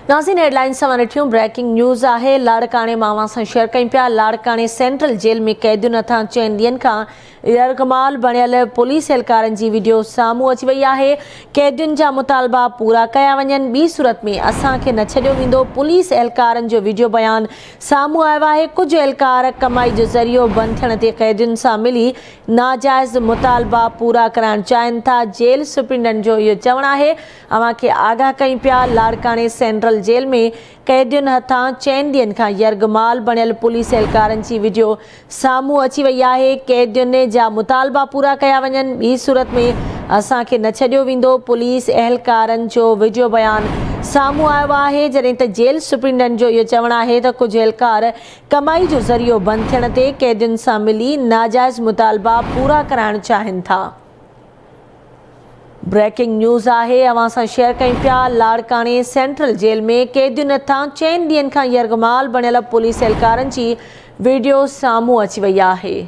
ناظرين هيڊلائنز اوهان ڏٺيون بريڪنگ نيوز آهي لاڙڪاڻي مان اوهان سان شيئر ڪيون پيا لاڙڪاڻي سينٽرل جيل ۾ قيدين هٿان چئن ڏينهن کان يرغمال بڻيل پوليس اهلڪارن جي وڊيو سامهون اچي وئي آهي قيدين جا مطالبا پورا ڪيا وڃن ٻي صورت ۾ اسان کي نه ڇڏيو ويندو پوليس اهلڪارن جو وڊيو بيان سامهون آيو آهي ڪجهه اهلڪار ڪمائي جو ذريعو بند ٿيڻ تي قيدين سان ملي ناجائز مطالبا پورا ڪرائڻ چاهين ٿا جيل سپرنٽنڊنٽ جو اهو چوڻ آهي اوهان کي آگاهه ڪيون پيا، لاڙڪاڻي سينٽرل جيل ۾ قيدين هٿان چئن ڏينهن کان يرغمال بڻيل پوليس اهلڪارن جي وڊيو سامهون اچي وئي آهي، قيدين جا مطالبا پورا ڪيا وڃن ٻي صورت ۾ اسان کي نه ڇڏيو ويندو، پوليس اهلڪارن جو وڊيو بيان سامهون آيو آهي، جڏهن ته جيل سپرنٽنڊنٽ جو اهو چوڻ آهي ته ڪجهه اهلڪار ڪمائي جو ذريعو بند ٿيڻ تي قيدين سان ملي ناجائز مطالبا پورا ڪرائڻ چاهين ٿا. بريڪنگ نيوز آهي اوهان سان شيئر ڪيون پيا لاڙڪاڻي سينٽرل جيل ۾ قيدين هٿان چئن ڏينهن کان يرغمال بڻيل پوليس اهلڪارن جي وڊيو سامهون اچي وئي آهي.